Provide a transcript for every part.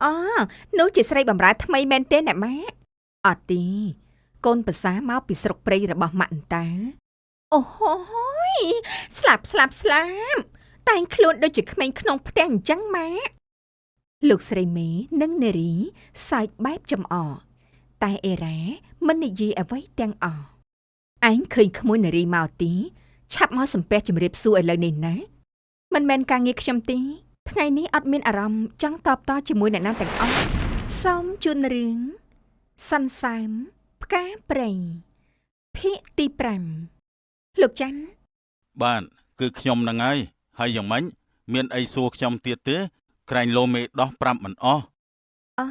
អូនោះជាស្រីបំរើថ្មីមែនទេអ្នកម៉ាក់អត់ទេកូនប្រសាមកពីស្រុកព្រៃរបស់ម៉ាក់អន្តាអូហូយស្លាប់ស្លាប់ស្លាប់តែងខ្លួនដូចជាក្មេងក្នុងផ្ទះអញ្ចឹងម៉ាក់លោកស្រីមេនិងនារីសើចបែបចំអកតែអេរ៉ាមិននិយាយអ្វីទាំងអស់ឯងឃើញក្មួយនារីមកទីឆាប់មកសំពះជម្រាបសួរឥឡូវនេះណាមិនមែនការងារខ្ញុំទេថ្ងៃនេះអត់មានអារម្មណ៍ចង់តបតជាមួយអ្នកណាទាំងអស់សូមជូនរឿងសន្សើមផ្កាព្រៃភាគទី5លោកច័ន្ទ បាទគឺខ្ញុំហ្នឹងហើយហើយយ៉ាងម៉េចមានអីសួរខ្ញុំទៀតទេ ក្រែងលោមេដោះប្រាប់មិនអស់ អូ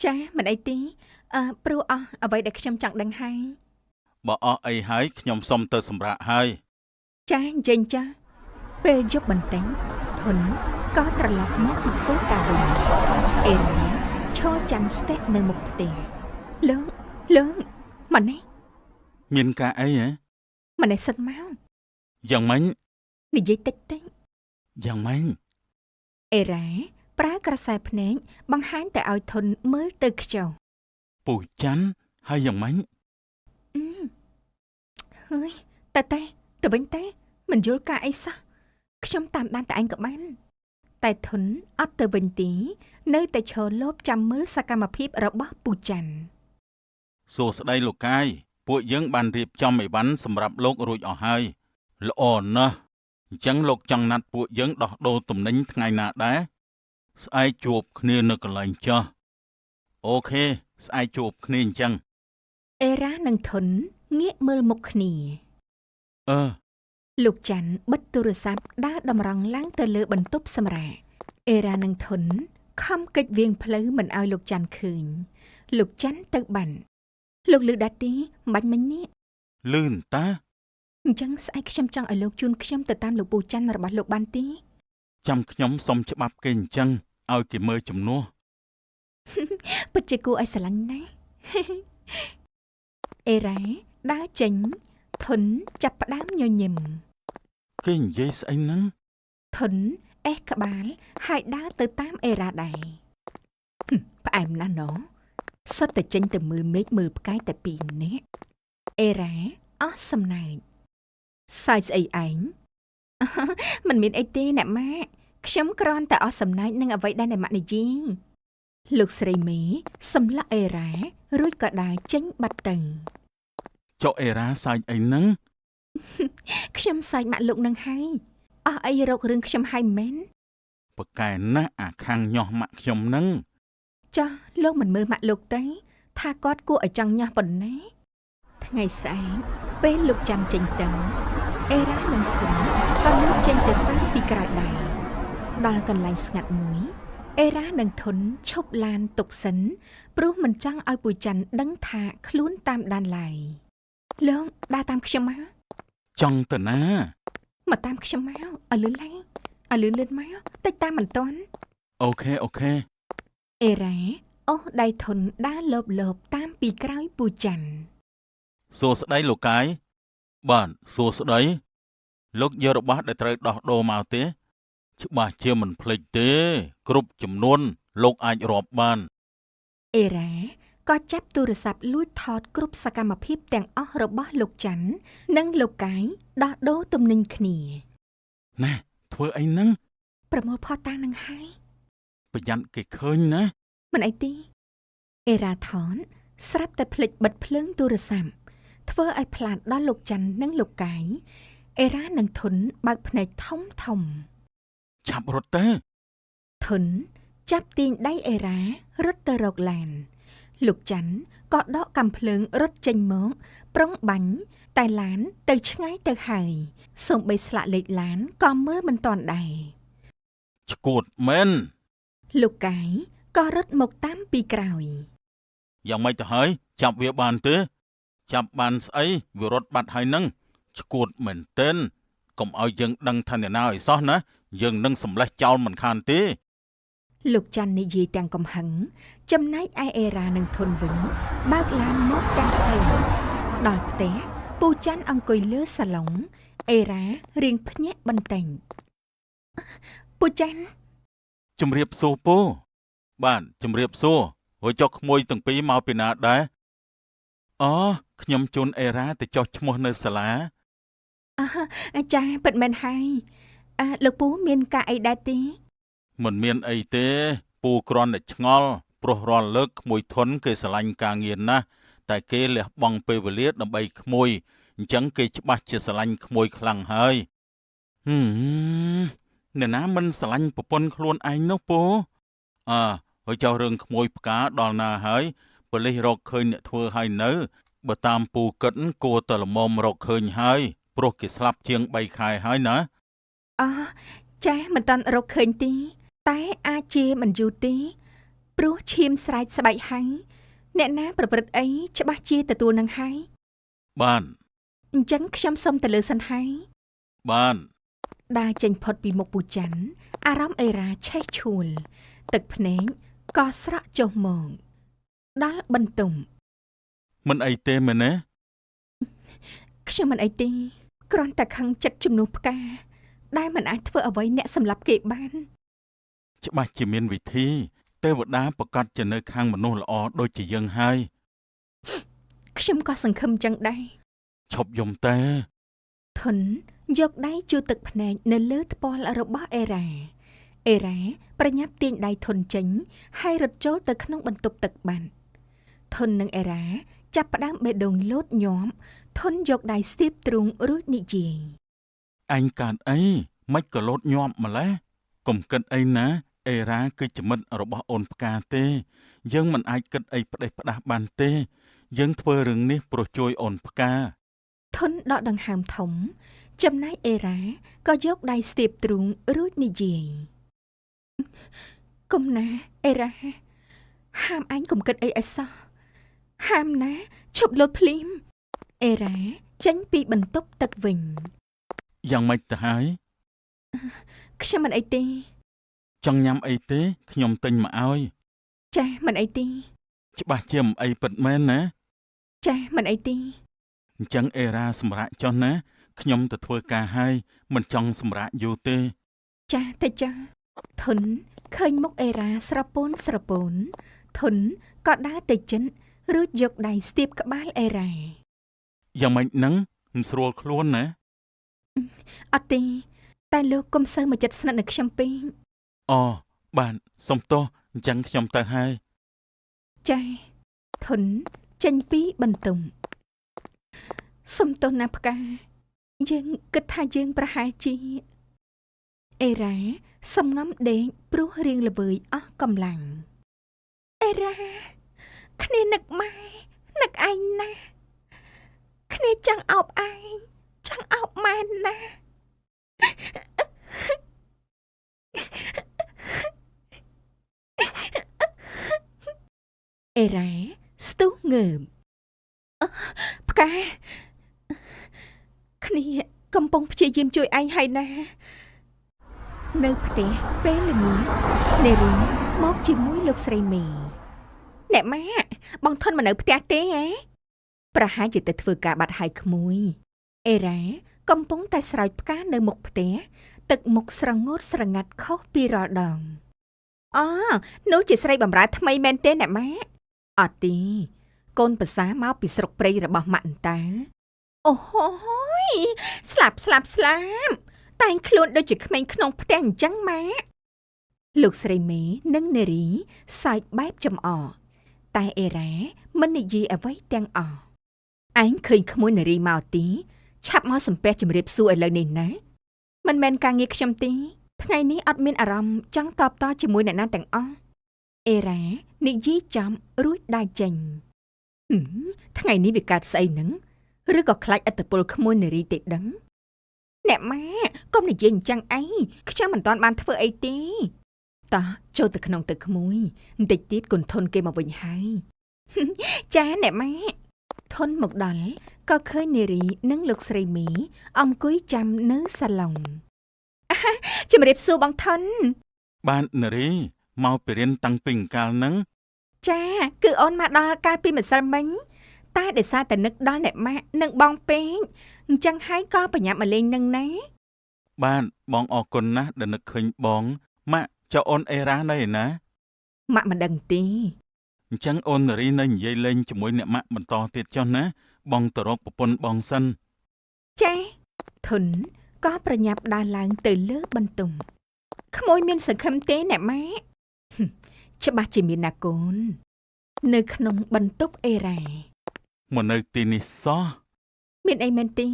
ចាមិនអីទេអឺព្រោះអស់អ្វីដែលខ្ញុំចង់ដឹងហើយ បើអស់អីហើយខ្ញុំសុំទៅសម្រាកហើយ ចាអញ្ជើញចាពេលយប់បន្តិចធុនក៏ត្រឡប់មកពីធ្វើការវិញអេរ៉ាឈរចាំស្ទាក់នៅមុខផ្ទះលោកលោកមកនេះ មានការអីហ៎ មកនេះសិនមក យ៉ាងម៉េច និយាយតិចតិច យ៉ាងម៉េច អេរ៉ាប្រើក្រសែភ្នែកបង្ហាញទៅឲ្យធុនមើលទៅខ្ចោះ ពូច័ន្ទហើយយ៉ាងម៉េច អឺហើយតែតែទៅវិញតែមិនយល់ការអីសោះខ្ញុំតាមដានតែឯងក៏បាន តែធុនអត់ទៅវិញទេនៅតែឈរលបចាំមើលសកម្មភាពរបស់ពូច័ន្ទ សួស្តីលោកកាយពួកយើងបានរៀបចំអីវ៉ាន់សម្រាប់លោករួចអស់ហើយល្អណាស់អញ្ចឹងលោកចង់ណាត់ពួកយើងដោះដូរទំនិញថ្ងៃណាដែរស្អែកជួបគ្នានៅកន្លែងចាស់OK ស្អែកជួបគ្នាអញ្ចឹង អេរ៉ានិងធុនងាកមើលមុខគ្នា អឺ លោកច័ន្ទបិទទូរស័ព្ទដើរតម្រង់ឡើងទៅលើបន្ទប់សម្រាកអេរ៉ានិងធុនខំកិច្ចវៀងផ្លូវមិនឲ្យលោកច័ន្ទឃើញលោកច័ន្ទទៅបានលោកលឺដាទីមិនបាញ់មិញនេះ លឿនតា អញ្ចឹងស្អែកខ្ញុំចង់ឲ្យលោកជូនខ្ញុំទៅតាមលោកពូច័ន្ទរបស់លោកបានទេ ចាំខ្ញុំសុំច្បាប់គេអញ្ចឹងឲ្យគេមើលជំនួស ពិតជាគួរឲ្យស្រឡាញ់ណាស់ អេរ៉ាដើរចេញធុនចាប់ផ្ដើមញញឹម គេនិយាយស្អីហ្នឹង ធុនអេះក្បាលហើយដើរទៅតាមអេរ៉ាដែរហឹមផ្អែមណាស់ណសុទ្ធតែចេញទៅមើលមេឃមើលផ្កាយតែពីរនាក់អេរ៉ាអស់សំណើចសើចស្អីឯង មិនមានអីទេអ្នកម៉ាក់ខ្ញុំគ្រាន់តែអស់សំណើចនឹងអ្វីដែលអ្នកម៉ាក់និយាយលោកស្រីមេសម្លាក់អេរ៉ារួចក៏ដើរចេញបាត់ទៅ ចុះអេរ៉ាសើចអីហ្នឹង ខ្ញុំសើចម៉ាក់លោកនឹងហើយអស់អីរករឿងខ្ញុំហើយមែន ប្រកែណាស់អាខាងញាស់ម៉ាក់ខ្ញុំហ្នឹង ចុះលោកមិនមើលម៉ាក់លោកទៅថាគាត់គួរឲ្យចង់ញាស់ប៉ុណ្ណាថ្ងៃស្អែកពេលលោកច័ន្ទចេញទៅអេរ៉ានិងធុនក៏លូកចេញទៅតាមពីក្រោយដែរដល់កន្លែងស្ងាត់មួយអេរ៉ានិងធុនឈប់ឡានទុកសិនព្រោះមិនចង់ឲ្យពូច័ន្ទដឹងថាខ្លួនតាមដានឡើយលោកដើរតាមខ្ញុំមក ចង់ទៅណា មកតាមខ្ញុំមកឲ្យលឿនឡើងឲ្យលឿនលឿនមកតិចតាមមិនទាន់ OK OK អេរ៉ាអូសដៃធុនដើរលបលបតាមពីក្រោយពូច័ន្ទ សួស្តីលោកកាយបាទសួស្តីលោកយករបស់ដែលត្រូវដោះដូរមកទេ ច្បាស់ជាមិនភ្លេចទេ គ្រប់ចំនួនលោកអាចរាប់បាន អេរ៉ាក៏ចាប់ទូរស័ព្ទលួចថតគ្រប់សកម្មភាពទាំងអស់របស់លោកច័ន្ទនិងលោកកាយដោះដូរទំនិញគ្នា ណែធ្វើអីហ្នឹង ប្រមូលផុសតាងនឹងហើយ ប្រយ័ត្នគេឃើញណា មិនអីទេអេរ៉ាថនស្រាប់តែភ្លេចបិទភ្លើងទូរស័ព្ទធ្វើឲ្យផ្លាតដល់លោកច័ន្ទនិងលោកកាយអេរ៉ានិងធុនបើកភ្នែកធំធំ ឆាប់រត់ទៅ ធុនចាប់ទាញដៃអេរ៉ារត់ទៅរកឡាន លោកច័ន្ទក៏ដកកាំភ្លើងរត់ចេញមកប្រុងបាញ់តែឡានទៅឆ្ងាយទៅហើយសូម្បីស្លាកលេខឡានក៏មើលមិនទាន់ដែរ ឈួតមែន លោកកាយក៏រត់មកតាមពីក្រោយ យ៉ាងម៉េចទៅហើយចាប់វាបានទេ ចាប់បានស្អីវារត់បាត់ហើយហ្នឹងឈួតមែនទែនកុំឲ្យយើងដឹងថាអ្នកណាឲ្យសោះណាយើងនឹងសម្លេះចោលមិនខានទេ លោកច័ន្ទនិយាយទាំងកំហឹងចំណែកឯអេរ៉ានិងធុនវិញបើកឡានមកទាំងផ្ទៃដល់ផ្ទះពូច័ន្ទអង្គុយលើសាឡុងអេរ៉ារៀងភ្ញាក់បន្តិចពូច័ន្ទ ជំរាបសួរពូ បាទជំរាបសួរហើយចុះក្មួយទាំងពីរមកពីណាដែរអូខ្ញុំជូនអេរ៉ាទៅចុះឈ្មោះនៅសាលា អើចាពិតមែនហើយអើលោកពូមានការអីដែរទេ មិនមានអីទេ ពូគ្រាន់តែឆ្ងល់ព្រោះរាល់លើកក្មួយធន់គេស្រឡាញ់ការងារណាស់តែគេលះបង់ពេលវេលាដើម្បីក្មួយអញ្ចឹងគេច្បាស់ជាស្រឡាញ់ក្មួយខ្លាំងហើយហឹមអ្នកណាមិនស្រឡាញ់ប្រពន្ធខ្លួនឯងនោះពូអើហើយចោះរឿងក្មួយផ្កាដល់ណាហើយប៉ូលីសរកឃើញអ្នកធ្វើហើយនៅបើតាមពូគិតគួរតែល្មមរកឃើញហើយព្រោះគេស្លាប់ជាង3ខែហើយណា អចាមិនតាន់រកឃើញទេតែអាចជាមិនយូរទេព្រោះឈាមស្រែកស្បែកហើយអ្នកណាប្រព្រឹត្តអីច្បាស់ជាទទួលនឹងហើយ បាន អញ្ចឹងខ្ញុំសុំទៅលើសិនហើយ បាន ដើរចេញផុតពីមុខពូច័ន្ទអារម្មណ៍អេរ៉ាឆេះឆួលទឹកភ្នែកក៏ស្រក់ចុះមកដល់បន្ទុំ មិនអីទេមែនទេ ខ្ញុំមិនអីទេគ្រាន់តែខឹងចិត្តជំនួសផ្កាដែលមិនអាចធ្វើអ្វីអ្នកសម្លាប់គេបាន ច្បាស់ជាមានវិធីទេវតាប្រកាសជានៅខាងមនុស្សល្អដូចជាយើងហើយ ខ្ញុំក៏សង្ឃឹមចឹងដែរ ឈប់យំតែ ធុនយកដៃជូតទឹកភ្នែកនៅលើថ្ពាល់របស់អេរ៉ាអេរ៉ាប្រញាប់ទាញដៃធុនចេញហើយរត់ចូលទៅក្នុងបន្ទប់ទឹកបានធុននិងអេរ៉ាចាប់ផ្ដើមបេះដូងលោតញាំធុនយកដៃស្ទាបទ្រូងរួចនិយាយ អញកើតអីមិនក៏លោតញាប់ម្លេះកុំគិតអីណាអេរ៉ាគឺជាមិត្តរបស់អូនផ្កាទេយើងមិនអាចគិតអីផ្ដេសផ្ដាស់បានទេយើងធ្វើរឿងនេះព្រោះជួយអូនផ្កា ធុនដកដង្ហើមធំចំណែកអេរ៉ាក៏យកដៃស្ទាបទ្រូងរួចនិយាយ គុំណាអេរ៉ាហាមអញកុំគិតអីឲ្យសោះហាមណាឈប់លោតភ្លាមអេរ៉ាចេញពីបន្ទប់ទឹកវិញ យ៉ាងម៉េចទៅហើយ ខ្ញុំមិនអីទេ ចង់ញ៉ាំអីទេខ្ញុំទិញមកឲ្យ ចាមិនអីទេ ច្បាស់ជាមិនអីពិតមែនណា ចាមិនអីទេ អញ្ចឹងអេរ៉ាសម្រាកចុះណាខ្ញុំទៅធ្វើការហើយមិនចង់សម្រាកយូរទេ ចាទៅចាធុនឃើញមុខអេរ៉ាស្រពោនស្រពោនធុនក៏ដើរទៅជិនរួចយកដៃស្ទាបក្បាលអេរ៉ា យ៉ាងម៉េចហ្នឹងមិនស្រួលខ្លួនណា អត់ទេតែលោកកុំសូវមកចិត្តស្និទ្ធនឹងខ្ញុំពេក អូបាទសុំទោសអញ្ចឹងខ្ញុំទៅហើយ ចាធុនចេញពីបន្ទប់សុំទោសណាផ្កាយើងគិតថាយើងប្រហែលជាអេរ៉ាសំងំដេកព្រោះរៀងល្វើយអស់កម្លាំងអេរ៉ាគ្នានឹកម៉ែនឹកឯងណាស់គ្នាចង់អោបឯងចង់អោបម៉ែណាស់អេរ៉ាស្ទុះងើបអឺផ្កាគ្នាកំពុងព្យាយាមជួយឯងហើយណានៅផ្ទះពេលល្ងាចនារីមកជាមួយលោកស្រីមីអ្នកម៉ាក់បងធនមកនៅផ្ទះទេហ៎ប្រហែលជាទៅធ្វើការបាត់ហើយក្មួយអេរ៉ាកំពុងតែស្រោចផ្កានៅមុខផ្ទះទឹកមុខស្រងូតស្រងាត់ខុសពីរាល់ដងអូនោះជាស្រីបំរើថ្មីមែនទេអ្នកម៉ាក់អត់ទេកូនប្រសាមកពីស្រុកព្រៃរបស់ម៉ាក់អន្តាអូហូយស្លាប់ស្លាប់ស្លាប់តែងខ្លួនដូចជាក្មេងក្នុងផ្ទះអញ្ចឹងម៉ាក់លោកស្រីមេនិងនារីសើចបែបចំអកតែអេរ៉ាមិននិយាយអ្វីទាំងអស់ឯងឃើញក្មួយនារីមកទីឆាប់មកសំពះជម្រាបសួរឥឡូវនេះណាមិនមែនការងារខ្ញុំទេថ្ងៃនេះអត់មានអារម្មណ៍ចង់តបតជាមួយអ្នកណាទាំងអស់អេរ៉ានិយាយចំរួចដើរចេញហឹមថ្ងៃនេះវាកើតស្អីហ្នឹងឬក៏ខ្លាចឥទ្ធិពលក្មួយនារីទេដឹងអ្នកម៉ាកុំនិយាយអញ្ចឹងអីខ្ញុំមិនទាន់បានធ្វើអីទេតោះចូលទៅក្នុងទៅក្មួយបន្តិចទៀតគុណធនគេមកវិញហើយ ចាអ្នកម៉ាធនមកដល់ក៏ឃើញនារីនិងលោកស្រីមីអង្គុយចាំនៅសាឡុងអាហាជំរាបសួរបងធន បាទនារីមកពីរៀនតាំងពីអង្កាលហ្នឹង ចាគឺអូនមកដល់កាលពីម្សិលមិញតែដោយសារតែនឹកដល់អ្នកម៉ាក់និងបងពេកអញ្ចឹងហើយក៏បញ្ញាប់មកលេងនឹងណា បាទបងអរគុណណាស់ដែលនឹកឃើញបងម៉ាក់ចុះអូនអេរ៉ានៅឯណា ម៉ាក់មិនដឹងទេ អញ្ចឹងអូននារីនៅនិយាយលេងជាមួយអ្នកម៉ាក់បន្តទៀតចុះណា បងទៅរកប្រពន្ធបងសិន ចាធុនក៏ប្រញាប់ដើរឡើងទៅលើបន្ទប់ក្មួយមានសង្ឃឹមទេអ្នកម៉ាក់ហឹមច្បាស់ជាមានណាកូន នៅក្នុងបន្ទប់អេរ៉ា មកនៅទីនេះសោះ មានអីមែនទេ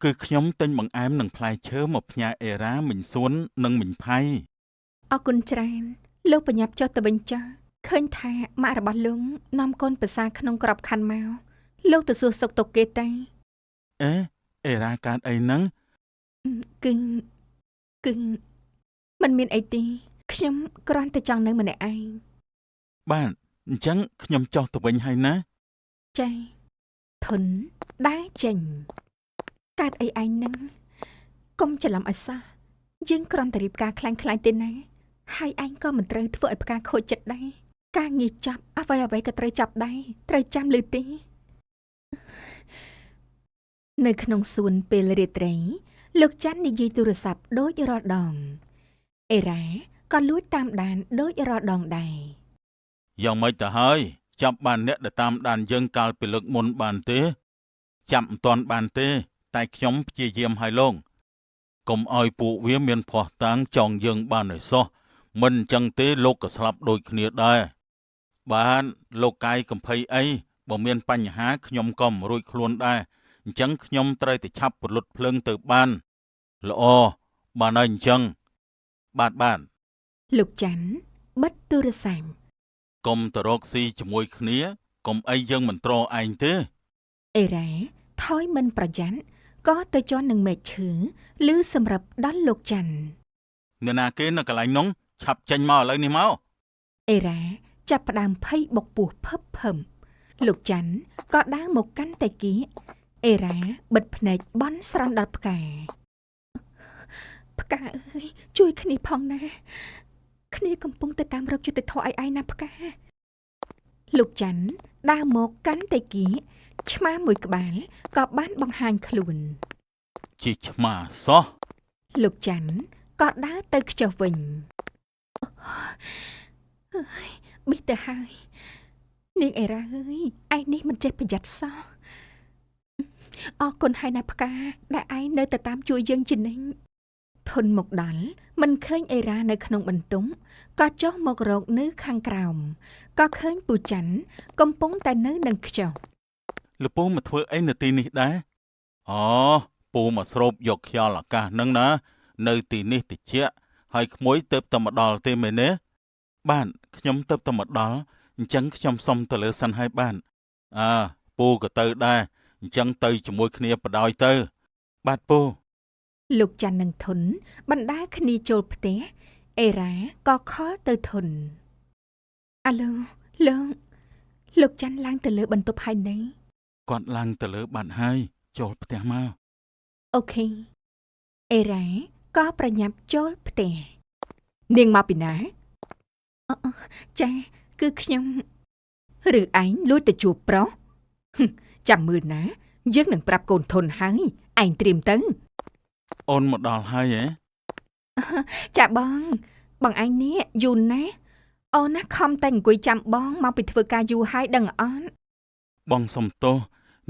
គឺខ្ញុំទិញបង្អែមនិងផ្លែឈើមកផ្ញើអេរ៉ាមិញសួននិងមិញផៃ អរគុណច្រើនលោកប្រញាប់ចុះទៅវិញចាស់ឃើញថាម៉ាក់របស់លោកនាំកូនប្រសាក្នុងក្របខ័ណ្ឌមកលោកទៅសួរសុខទុក្ខគេទេ អេអេរ៉ាកើតអីហ្នឹង គឺគឺមិនមានអីទេខ្ញុំគ្រាន់តែចង់នៅម្នាក់ឯង បាទអញ្ចឹងខ្ញុំចុះទៅវិញហើយណា ចាធុនដើរចេញកើតអីឯងនឹងកុំច្រឡំឲ្យសោះយើងគ្រាន់តែរៀបការខ្លាំងខ្លាយទេណាហើយឯងក៏មិនត្រូវធ្វើឲ្យផ្កាខូចចិត្តដែរការងារចាប់អ្វីអ្វីក៏ត្រូវចាប់ដែរត្រូវចាំឬទេនៅក្នុងសួនពេលរាត្រី លោកច័ន្ទនិយាយទូរស័ព្ទដូចរាល់ដងអេរ៉ាក៏លួចតាមដានដូចរាល់ដងដែរ យ៉ាងម៉េចទៅហើយចាប់បានអ្នកដែលតាមដានយើងកាលពីលើកមុនបានទេ ចាប់មិនទាន់បានទេ តែខ្ញុំព្យាយាមឲ្យលោកកុំឲ្យពួកវាមានភ័ស្តុតាងចងយើងបានឲ្យសោះមិនអញ្ចឹងទេលោកក៏ស្លាប់ដូចគ្នាដែរបានលោកកាយកំភៃអីបើមានបញ្ហាខ្ញុំក៏មិនរួចខ្លួនដែរអញ្ចឹងខ្ញុំត្រូវតែឆាប់ពលុតភ្លើងទៅបានល្អបានហើយអញ្ចឹងបាទបាទ លោកច័ន្ទបិទទូរស័ព្ទ កុំទៅរកស៊ីជាមួយគ្នាកុំអីយើងមិនត្រឯងទេ អេរ៉ាថយមិនប្រយ័ត្នក៏ទៅជន់នឹងមែកឈើឬសម្រាប់ដល់លោកច័ន្ទ អ្នកណាគេនៅកន្លែងនោះឆាប់ចេញមកឥឡូវនេះមក អេរ៉ាចាប់ផ្ដើមភ័យបុកពោះភឹបភឹមលោកច័ន្ទក៏ដើរមកកាន់តែគៀកអេរ៉ាបិទភ្នែកបន់ស្រន់ដល់ផ្កាផ្កាអើយជួយគ្នាផងណា គ្នាកំពុងតែតាមរកយុត្តិធម៌ឲ្យឯងណាផ្កាលោកច័ន្ទដើរមកកាន់តែគៀកឆ្មាមួយក្បាលក៏បានបង្ហាញខ្លួន ជាឆ្មាសោះ លោកច័ន្ទក៏ដើរទៅខ្ចោះវិញអើយប៊ីទៅហើយនាងអេរ៉ាអើយឯងនេះមិនចេះប្រយ័ត្នសោះអរគុណហើយណាផ្កាដែលឯងនៅតែតាមជួយយើងជានិច្ចធនមកដល់មិនឃើញអេរ៉ានៅក្នុងបន្ទប់ក៏ចុះមករកនៅខាងក្រោមក៏ឃើញពូច័ន្ទកំពុងតែនៅនឹងខ្ចោះ លពូមកធ្វើអីនៅទីនេះដែរអូពូមកស្រូបយកខ្យល់អាកាសហ្នឹងណានៅទីនេះតិចហើយក្មួយទៅតែមកដល់ទេមែនទេបាទខ្ញុំទៅតែមកដល់អញ្ចឹងខ្ញុំសុំទៅលើសិនហើយបានអើពូក៏ទៅដែរអញ្ចឹងទៅជាមួយគ្នាបដ ாய் ទៅបាទពូ លោកច័ន្ទនិងធនបណ្ដាគ្នាចូលផ្ទះអេរ៉ាក៏ខលទៅធនអាឡូលោកលោកច័ន្ទឡើងទៅលើបន្ទប់ហើយនៅ គាត់ឡើងទៅលើបាត់ហើយចូលផ្ទះមក អូខេអេរ៉ាក៏ប្រញាប់ចូលផ្ទះនាងមកពីណាអឺចាគឺខ្ញុំឬឯងលួចទៅជួបប្រុសហឹមចាំមើលណា យើងនឹងប្រាប់កូនធនហើយឯងត្រៀមទៅ អូនមកដល់ហើយហ៎ ចាបង បងឯងនេះយូរណាស់អូនណាខំតែអង្គុយចាំបងមកពីធ្វើការយូរហើយដឹងអត់ បងសុំទោស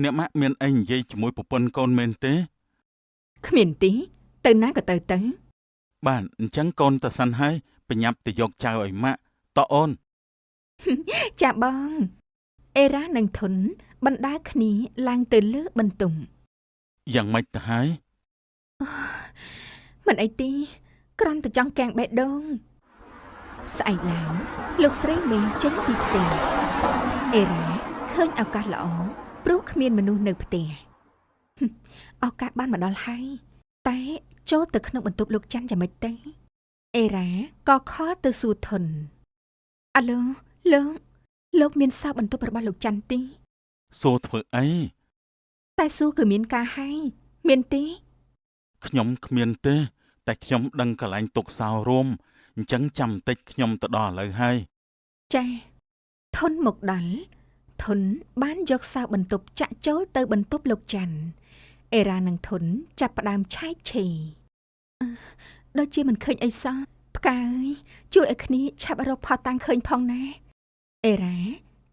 អ្នកម៉ាក់មានអីនិយាយជាមួយប្រពន្ធកូនមែនទេ គ្មានទេទៅណាក៏ទៅទៅ បាទអញ្ចឹងកូនទៅសិនហើយប្រញាប់ទៅយកចៅឲ្យម៉ាក់តោះអូន ចាបងអេរ៉ានិងធុនបណ្ដាគ្នាឡើងទៅលើបន្ទប់ យ៉ាងម៉េចទៅហើយ មិនអីទេគ្រាន់តែចង់កាំងបេះដូងស្អែកឡើងលោកស្រីមេងចេញពីផ្ទះអេរ៉ាឃើញឱកាសល្អព្រោះគ្មានមនុស្សនៅផ្ទះហឹមឱកាសបានមកដល់ហើយតែចូលទៅក្នុងបន្ទប់លោកច័ន្ទយ៉ាងម៉េចទៅអេរ៉ាក៏ខលទៅសួរធុនអាឡូលោកលោកមានសោបន្ទប់របស់លោកច័ន្ទទេ សួរធ្វើអី តែសួរគឺមានការហើយមានទេ ខ្ញុំគ្មានទេ តែខ្ញុំដឹងកន្លែងទុកសោរួមអញ្ចឹងចាំបន្តិចខ្ញុំទៅដល់ឥឡូវហើយ ចាធុនមកដល់ធុនបានយកសោបន្ទប់ចាក់ចូលទៅបន្ទប់លោកច័ន្ទអេរ៉ានិងធុនចាប់ផ្ដើមឆែកឆេរអឺដូចជាមិនឃើញអីសោះ ផ្កាអើយជួយឲ្យគ្នាឆាប់រកផុសតាំងឃើញផងណាអេរ៉ា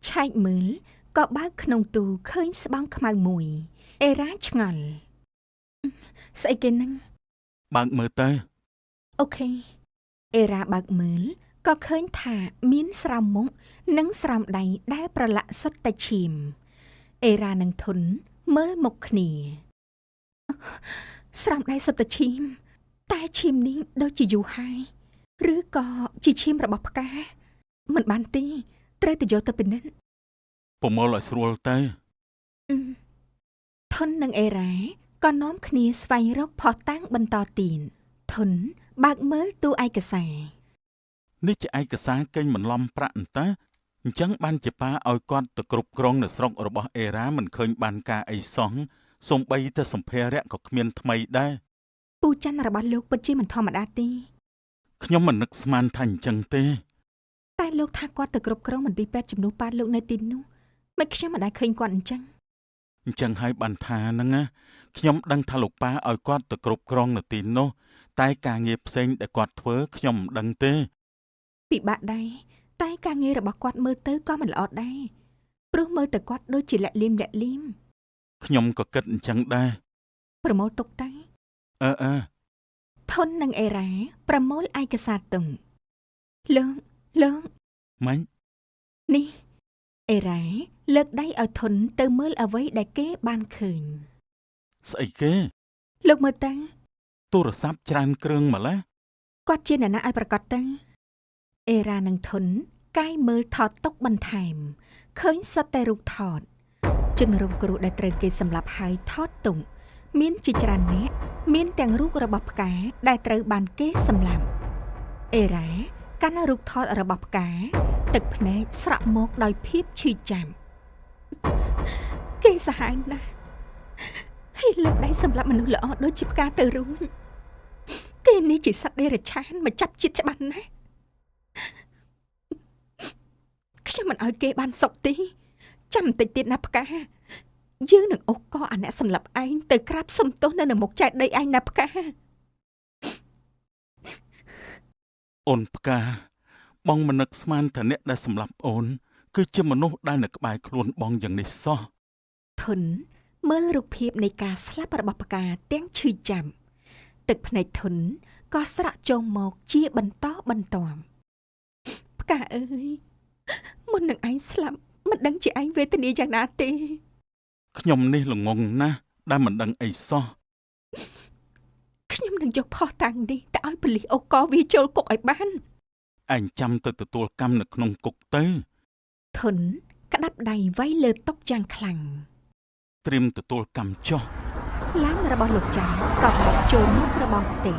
ឆែកមើលក៏បើកក្នុងទូឃើញស្បង់ខ្មៅមួយអេរ៉ាឆ្ងល់ស្អីគេហ្នឹង បើកមើលទៅ OK អេរ៉ាបើកមើលក៏ឃើញថាមានស្រោមមុខនិងស្រោមដៃដែលប្រឡាក់សុទ្ធតែឈាមអេរ៉ានិងធុនមើលមុខគ្នាស្រោមដៃសុទ្ធតែឈាមតែឈាមនេះដូចជាយូរហើយឬក៏ជាឈាមរបស់ផ្កាមិនបានទេត្រូវតែយកទៅពិនិត្យ ប្រមូលឲ្យស្រួលទៅ ធុននិងអេរ៉ាក៏នាំគ្នាស្វែងរកភស្តុតាងបន្តទៀតធុនបើកមើលទូឯកសារ នេះជាឯកសារកេងបន្លំប្រាក់អន្តើអញ្ចឹងបានជាប៉ាឲ្យគាត់ទៅគ្រប់គ្រងនៅស្រុករបស់អេរ៉ាមិនឃើញបានការអីសោះសូម្បីតែសម្ភារៈក៏គ្មានថ្មីដែរ ពូច័ន្ទរបស់លោកពិតជាមិនធម្មតាទេ ខ្ញុំមិននឹកស្មានថាអញ្ចឹងទេ តែលោកថាគាត់ទៅគ្រប់គ្រងមន្ទីរពេទ្យជំនួសប៉ាលោកនៅទីនោះមិនខ្ញុំមិនដែលឃើញគាត់អញ្ចឹង អញ្ចឹងហើយបានថាហ្នឹងណាខ្ញុំដឹងថាលោកប៉ាឲ្យគាត់ទៅគ្រប់គ្រងនៅទីនោះតែការងារផ្សេងដែលគាត់ធ្វើខ្ញុំមិនដឹងទេ ពិបាកដែរតែការងាររបស់គាត់មើលទៅក៏មិនល្អដែរព្រោះមើលទៅគាត់ដូចជាលាក់លៀមលាក់លៀម ខ្ញុំក៏គិតអញ្ចឹងដែរ ប្រមូលទុកទៅ អឺអឺ ធុននិងអេរ៉ាប្រមូលឯកសារទុំលោកលោក ម៉េច នេះអេរ៉ាលើកដៃឲ្យធុនទៅមើលអ្វីដែលគេបានឃើញ ស្អីគេ លោកមើលទៅ ទូរស័ព្ទច្រើនគ្រឿងម្ល៉េះ គាត់ជាអ្នកណាឲ្យប្រកាសទៅអេរ៉ានិងធុនកាយមើលថតទុកបន្ថែមឃើញសុទ្ធតែរូបថតជនរងគ្រោះដែលត្រូវគេសម្លាប់ហើយថតទុកមានជាច្រើនអ្នកមានទាំងរូបរបស់ផ្កាដែលត្រូវបានគេសម្លាប់អេរ៉ាកាន់រូបថតរបស់ផ្កាទឹកភ្នែកស្រក់មកដោយភាពឈឺចាំគេសាហាវណាស់ហើយលើកដៃសម្លាប់មនុស្សល្អដូចជាផ្កាទៅរួចគេនេះជាសត្វដេរឆានមកចាប់ជាតិច្បាស់ណាស់ខ្ញុំមិនឲ្យគេបានសុខទេចាំបន្តិចទៀតណាផ្កាយើងនឹងអូសកអាអ្នកសម្លាប់ឯងទៅក្រាបសុំទោសនៅនៅមុខចែកដីឯងណាផ្កា អូនផ្កាបងមិននឹកស្មានថាអ្នកដែលសម្លាប់អូនគឺជាមនុស្សដែលនៅក្បែរខ្លួនបងយ៉ាងនេះសោះ ធុនមើលរូបភាពនៃការស្លាប់របស់ផ្កាទាំងឈឺចាំទឹកភ្នែកធុនក៏ស្រក់ចូលមកជាបន្តបន្ទាប់ផ្កាអើយមុននឹងឯងស្លាប់មិនដឹងជាឯងវេទនាយ៉ាងណាទេ ខ្ញុំនេះល្ងងណាស់ដែលមិនដឹងអីសោះ ខ្ញុំនឹងយកផុសតាំងនេះទៅឲ្យប៉ូលីសអូកវាចូលគុកឲ្យបាន ឯងចាំទៅទទួលកម្មនៅក្នុងគុកទៅ ធុនក្តាប់ដៃវាយលើតុយ៉ាងខ្លាំង ត្រៀមទទួលកម្មចុះ ឡានរបស់លោកច័ន្ទក៏បកចូលមករបងផ្ទះ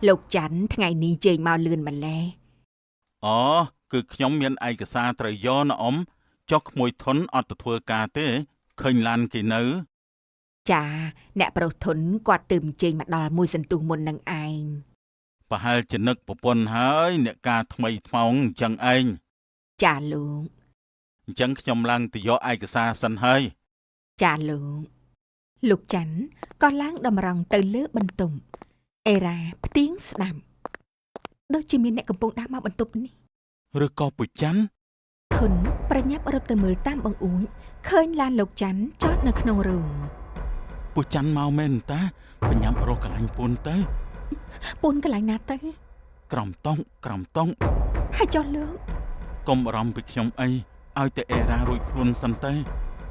លោកច័ន្ទថ្ងៃនេះជើញមកលឿនម្ល៉េះ អូគឺខ្ញុំមានឯកសារត្រូវយកណាអ៊ំចុះក្មួយធុនអត់ទៅធ្វើការទេឃើញឡានគេនៅ ចាអ្នកប្រុសធុនគាត់ទើបអញ្ជើញមកដល់មួយសន្ទុះមុននឹងឯង ប្រហែលជានឹកប្រពន្ធហើយអ្នកការថ្មីថ្មោងអញ្ចឹងឯង ចាលោក អញ្ចឹងខ្ញុំឡើងទៅយកឯកសារសិនហើយ ចាលោកលោកច័ន្ទក៏ឡើងតម្រង់ទៅលើបន្ទប់អេរ៉ាផ្ទៀងស្ដាប់ដូចជាមានអ្នកកំពុងដើរមកបន្ទប់នេះ ឬក៏ពូច័ន្ទ ធុនប្រញាប់រត់ទៅមើលតាមបង្អួចឃើញឡានលោកច័ន្ទចតនៅក្នុងរោង ពូច័ន្ទមកមែនតាបញ្ញាប់រកកន្លែងពួនទៅ ពួនកន្លែងណាទៅ ក្រំតុងក្រំតុង ហើយចុះលោក កុំបារម្ភពីខ្ញុំអីឲ្យតែអេរ៉ារួចខ្លួនសិនទៅ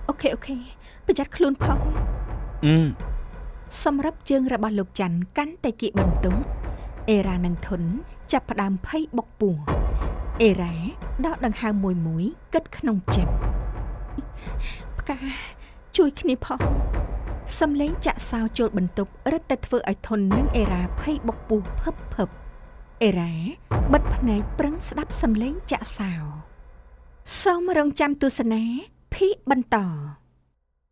OK OK ប្រយ័ត្នខ្លួនផង អឺ សម្រាប់ជើងរបស់លោកច័ន្ទកាន់តែគៀកបន្ទង់អេរ៉ានិងធុនចាប់ផ្ដើមភ័យបុកពោះអេរ៉ាដកដង្ហើមមួយមួយគិតក្នុងចិត្តផ្កាជួយគ្នាផងសំឡេងចាក់សោចូលបន្ទប់រឹតតែធ្វើឲ្យធុននិងអេរ៉ាភ័យបុកពោះភឹបភឹបអេរ៉ាបិទភ្នែកប្រឹងស្ដាប់សំឡេងចាក់សោសូមរងចាំទស្សនាភាគបន្ត។